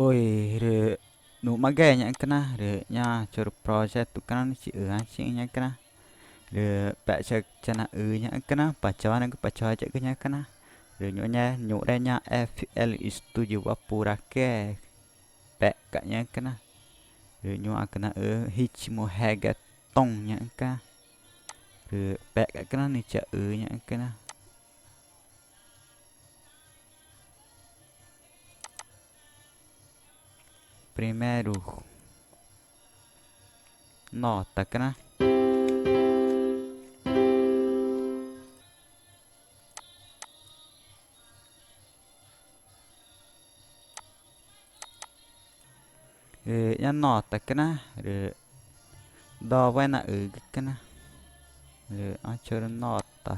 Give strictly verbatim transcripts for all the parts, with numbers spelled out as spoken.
Oi, rü nuxmaxẽ ñaxü̃cüna rü ñaã chorü projeto cana nixĩ i üãchiü̃ ñaxü̃cüna. Rü pexcha chanaxü ñaxü̃cüna, pa chaueneẽgü, pa chaueya̱xgü ñaxü̃cüna. Rü ñuxre ñaã F L Studio wa puracüe pexca̱x ñaxü̃cüna. Rü ñuxãcü naxü ritmo reggaeton ñaxü̃cüna. Rü pexca̱x cana nixĩ chaxü ñaxü̃cüna. Primeiro nota cana. Rü ñaã nota cana rü dowa enaxügü cana. Rü ñaã chorü nota.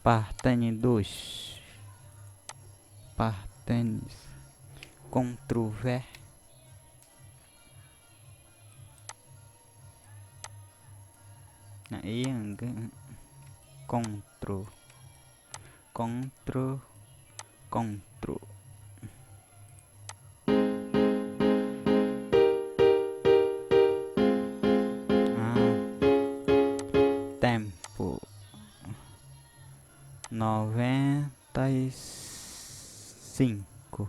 Pateni dois. Pateni. Control V. Naxĩãgü. Control. Control. Control. Ah, tempo. Noventa e cinco.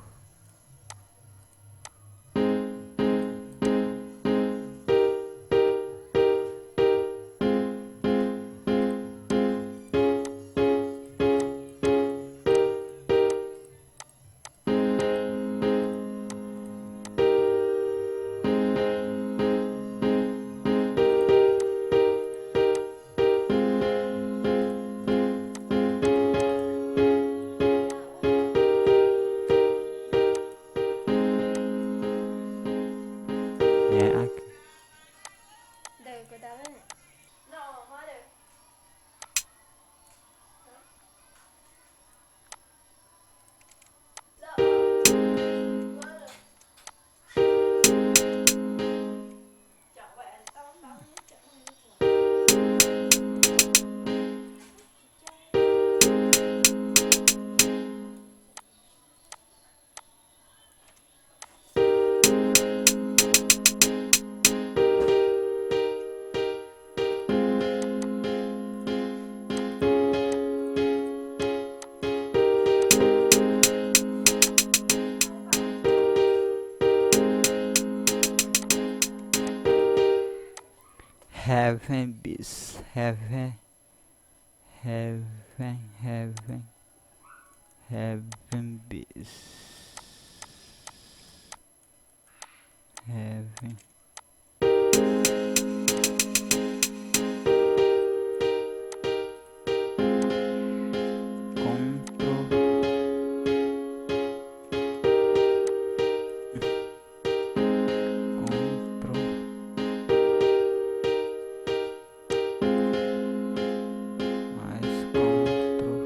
Heaven bis, heaven, heaven, heaven, heaven bis, heaven. Control. Control. Mais control.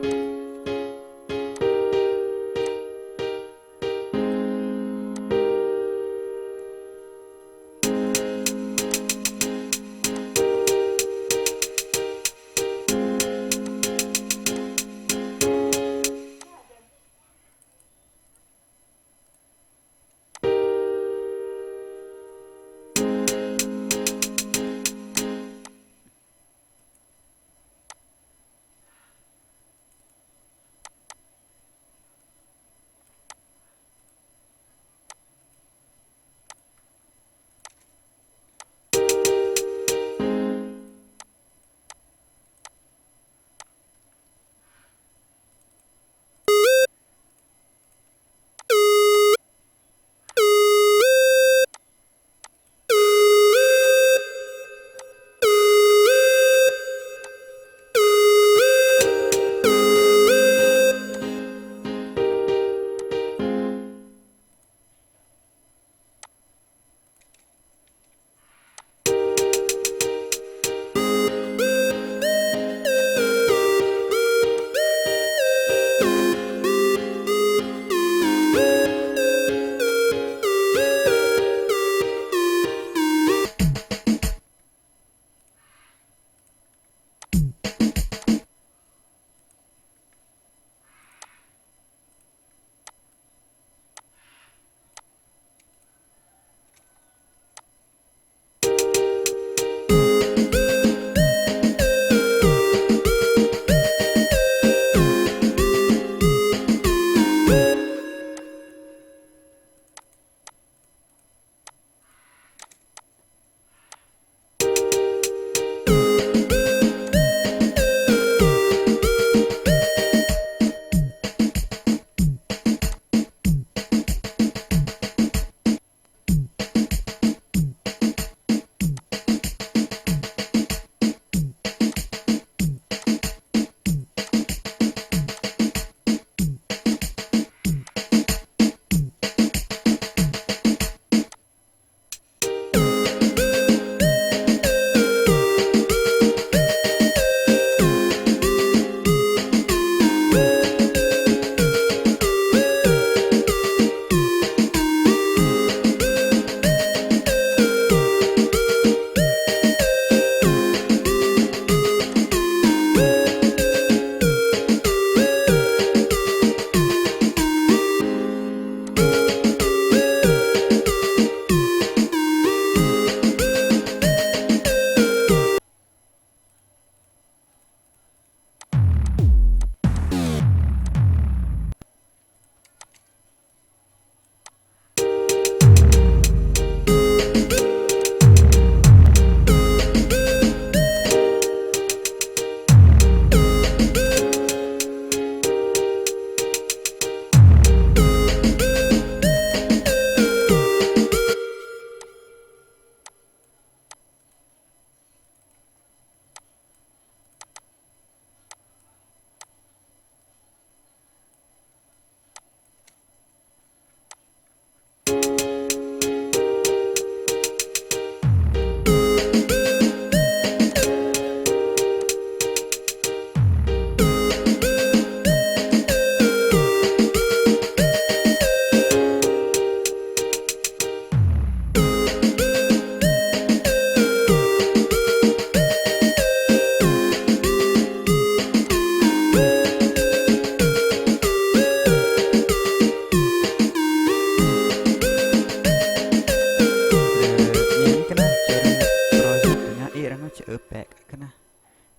cana chorü projeto ñaã ixĩra nuã chaüpeca̱x cana.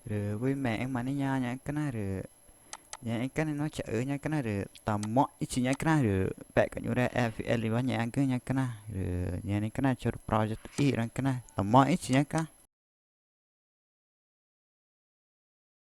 Rü wüxi mexẽma nixĩ ñaã ñaã cana rü ñaã cana nuã chaü ñaã cana rü tamoxẽchi ñaã cana rü peca̱x ñuxre F L wa ñaã ñaãcü ñaã cana rü ñaã nixĩ cana chorü projeto ixĩra cana tamoxẽchi ñaã cana.